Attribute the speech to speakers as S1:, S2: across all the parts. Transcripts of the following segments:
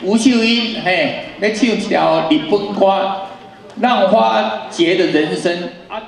S1: 吳秀英嘿咧唱一條日本歌《浪花結的人生》。啊。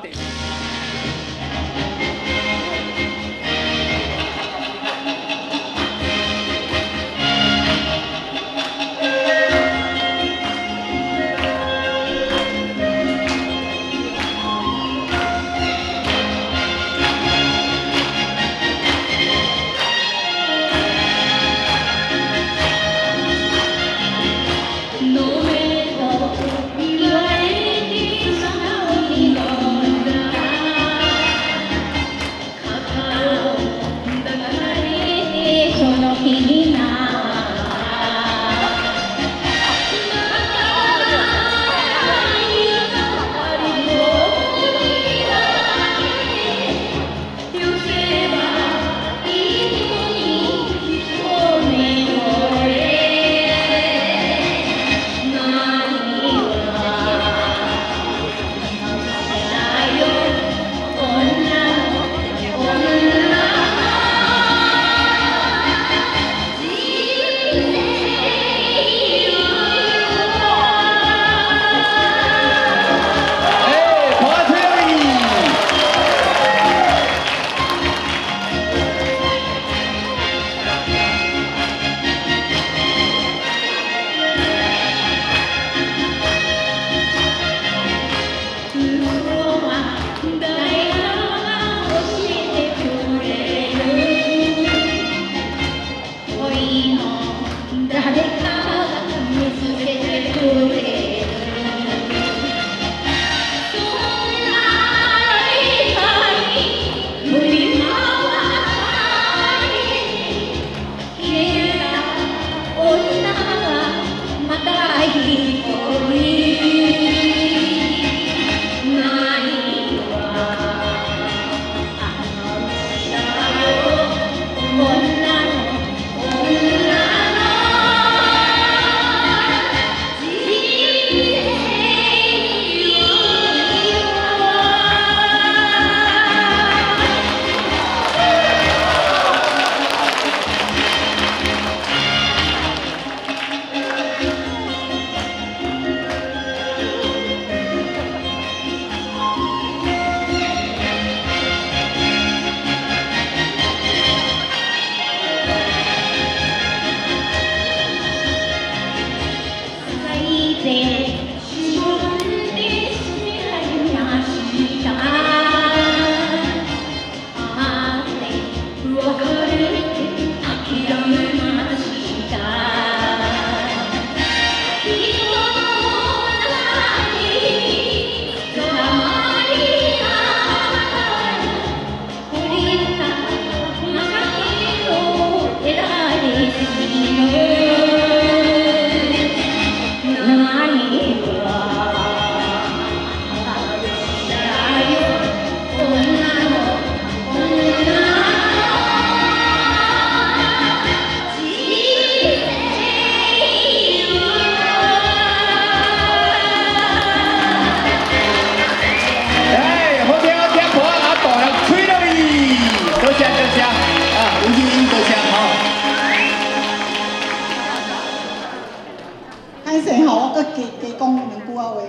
S2: 講兩句仔話。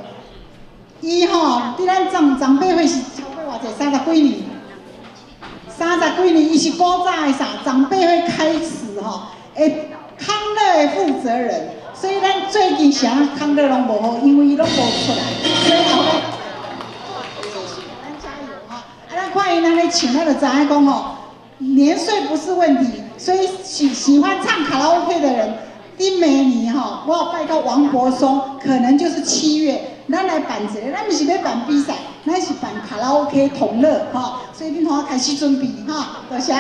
S2: 伊吼，佇咱長長輩會是超過偌濟30幾年，三十幾年，伊是古早的啥？長輩會開始吼，會康樂的負責人，所以咱最近啥康樂攏無好，因為伊攏無出來，所以後來，咱加油吼！啊，咱看伊按呢唱，咱就知影講吼，年歲不是問題，所以喜歡唱卡拉 OK 的人，佇明年吼，我有拜託王柏松，可能就是7月，咱來辦一個，咱毋是欲辦比賽，咱是辦卡拉 OK 同樂吼，所以恁通開始準備吼，多謝。